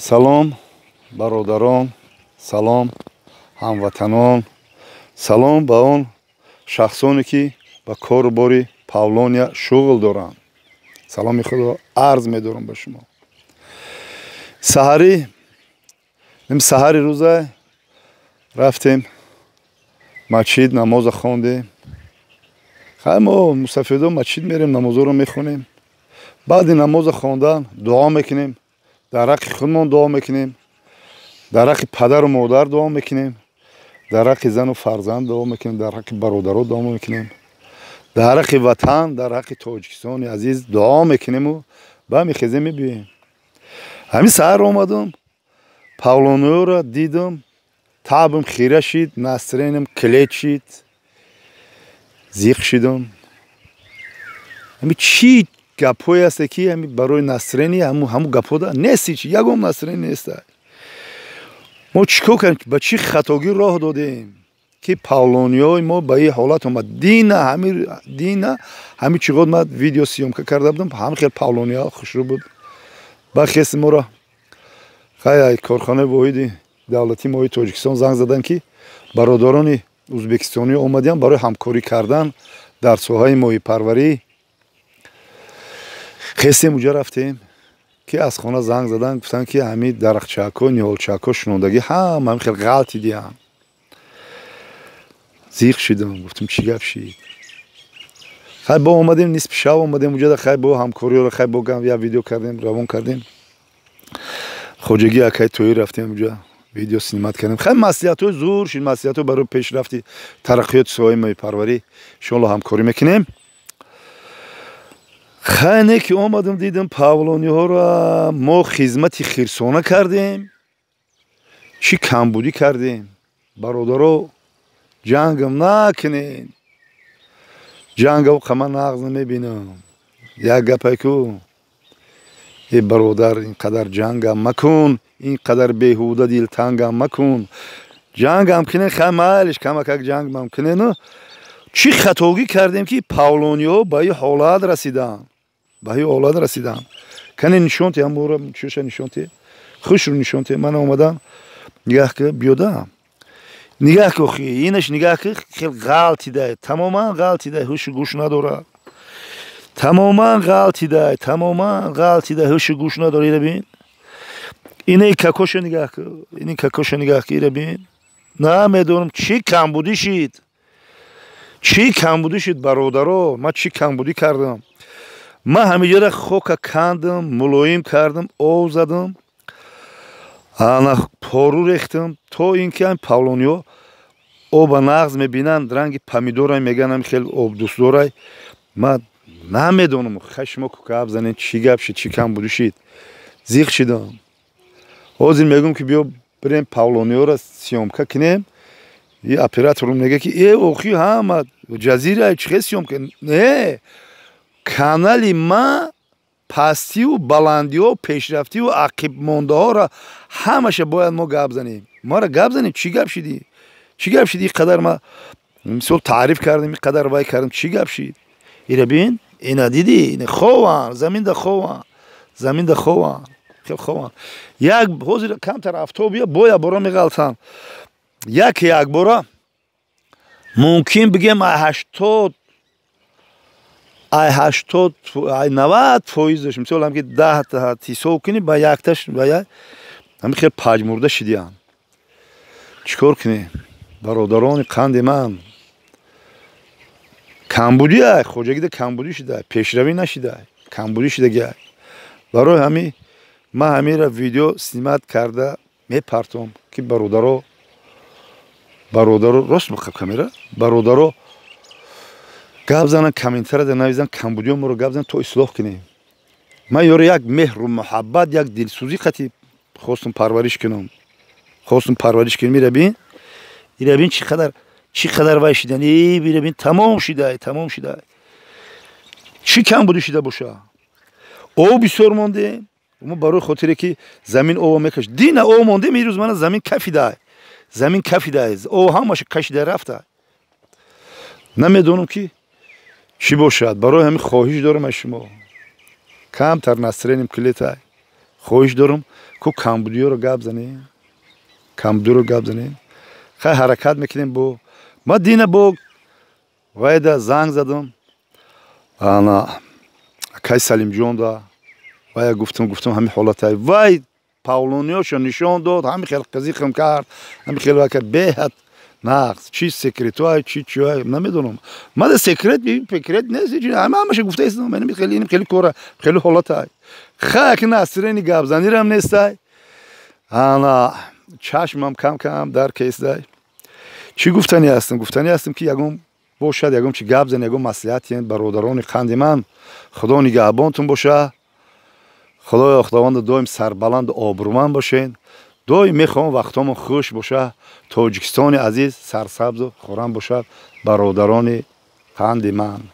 Салом, бародарон, салом, ҳамватанон, салом ба он шахсоне, ки ба кору бори павлония шуғл доранд. Саломи худро арз медорам ба шумо. Саҳарӣ, саҳари рӯза рафтем масҷид, намоза хондем. Хай, мо мусафидо масҷид мерем, намозоро мехонем. Баъди намоза хондан дуо мекунем, дар ҳаққи худмон дуо мекунем, дар ҳаққи падару модар дуо мекунем, дар ҳаққи зану фарзанд дуо мекунем, дар ҳаққи бародаро дуо мекунем, дар ҳаққи ватан, дар ҳаққи Тоҷикистони азиз дуо мекунему ба мехезем, мебиёем. Ҳамин саҳар омадам, павлониёро дидам, таъбам хира шид, настроениям клет шид, зиқ шидам. Ҳами чӣ гапҳое ҳасте, ки ҳами барои настроение ҳамун гапҳо нест, чи ягон настроение неста. Мо чӣ кор кардем, ба чӣ хатогӣ роҳ додем, ки павлониҳои мо ба ин ҳолат омад? Дина ҳами, дина ҳами чиғод ман видео съёмка карда будам, ҳам хел павлониҳо хушрӯ буд. Бахеси моро, хай, корхонаи воҳиди давлатии моҳи Тоҷикистон занг заданд, ки бародарони ӯзбекистонӣ омадиям барои ҳамкорӣ кардан дар соҳаи моҳипарварӣ. Хестем, уҷа рафтем, ки аз хона занг задан, гуфтанд, ки ҳами дарахчаакҳо, ниҳолчаакҳо шунондагӣ ҳама ҳами хел ғалтидиям. Зиқ шидам, гуфтам, чӣ гап шид? Хай, бо омадем, нисфи шаб омадем уҷада. Хай, бо ҳамкориёро, хай, бо як видео кардем, равон кардем. Хоҷагӣ акай Тоир рафтем, уҷа видео снимать кардем. Хай, маслиҳатҳои зур шид, маслиҳатҳо барои пешрафти тараққиёти соҳаи моҳипарварӣ. Иншоалло, ҳамкорӣ мекунем. Хай, не ки омадам, дидам павлониҳоро, мо хизмати хирсона кардем, чӣ камбудӣ кардем? Бародаро, ҷангам накунед, ҷангав қама нағз намебинам. Як гапай ку, э бародар, ин қадар ҷангам макун, ин қадар беҳуда дилтангам макун. Ҷангам кунед, хай, майлиш, камакак ҷангам кунену чӣ хатогӣ кардем, ки павлониҳо ба ин ҳолат расиданд, ба ин ҳолат расиданд? Кане нишон те, ҳамора чиша нишон те, хушру нишон те. Ман омадам, нигаҳ ки, биёда, нигаҳ ки, охи инаш нигаҳ ки, хел ғалтидай, тамоман ғалтидай, ҳушу гӯш надорад, тамоман ғалтидай, тамоман ғалтидай, ҳушу гӯш надорад. Ира бин, инаи какоша нигаҳ ки, ини какоша нигаҳ ки, ира бин. Намедонам, чӣ камбудӣ шид, чӣ камбудӣ шид, бародаро, ман чӣ камбудӣ кардам? Ман ҳамиҷода хока кандам, мулоим кардам, об задам, ана пору рехтам, то ин ки ҳами павлониҳо оба нағз мебинанд, ранги помидора меган, ҳами хел обдӯстдорай. Ман намедонам, хай, шумо гап занед, чӣ гап шид, чӣ камбудӣ шид? Зиқ шидам. Ҳозир мегӯм, ки биё бирем, павлониҳоро съёмка кунем. И операторум мега, ки э, охи, ҳама ҷазира чӣ хел съёмка? Не, канали ма пастиву баландиҳо, пешрафтиву ақибмондаҳоро ҳамаша бояд мо гап занем. Мара гап занем, чӣ гап шидӣ, чӣ гап шидӣ? Ин қадар ма мисол таъриф кардем, ин қадар вай кардем, чӣ гап шид? Ира бин, ина дидӣ, ина хован, заминда хован, заминда хован, хел хован. Як ҳозир камтар афтоб бия, боя бора меғалтанд. Яке якбора мумкин бигем, ай 80, ай 80, ай 90%-аш, мисол ҳам ки 10-та ҳисоб кунӣ, ба якташ ба як ҳами хел паҷмурда шидиям. Чӣ кор кунем, бародарони қанди ман? Камбудия хоҷагида камбудӣ шуда, пешравӣ нашида, камбудӣ шидагиа. Барои ҳами ман ҳамира видео снимать карда мепартом, ки бародаро, бародаро, рост мехаб камера, бародаро гап занан, комментарияда навизан, камбудиё моро гап занан, то ислоҳ кунем. Ман ёро як меҳру муҳаббат, як дилсӯзӣ қати хостум парвариш кунам, хостум парвариш кунам. Ира бин, ира бин, чӣ қадар, чӣ қадар вай шидан. Ира бин, тамом шидай, тамом шидай. Чӣ камбудӣ шида боша? Об бисёр мондем мо барои хотире, ки замин об мекаш. Дина об мондем, ирӯз мана замин кафидай, замин кафидай, об ҳамаша кашида рафта. Намедонам, ки чӣ бошад. Барои ҳамин хоҳиш дорам аз шумо, камтар настроениям клетай. Хоҳиш дорам, ку камбудиёро гап занем, камбудиёро гап занем. Хай, ҳаракат мекунем. Бо ма дина бо вайда занг задам, ана акай Салимҷонда. Вая гуфтам, ҳамин ҳолатай. Вай павлониёшо нишон дод, ҳами хел қазиқам кард, ҳами хел кард. Беҳад нағз. Чи секретуай, чи чиай, намедонам. Мада секрет пекрет нест, ҳамаша гуфта истам. Хеле хеле кора, хеле ҳолатай. Хай, ки насирени гапзанирам нестай. Ана чашмам кам кам дар кестай. Чӣ гуфтанӣ ҳастам? Гуфтанӣ ҳастам, ки ягон бошад, ягон чи гап зан, ягон маслиҳат. Бародарони қанди ман, Худо нигаҳбонтон боша. Худоё, Худованда, доим сарбаланду обрӯманд бошед. Доим мехоҳам, вақтҳомон хуш боша, Тоҷикистони азиз сарсабзу хуррам бошад, бародарони қанди ман.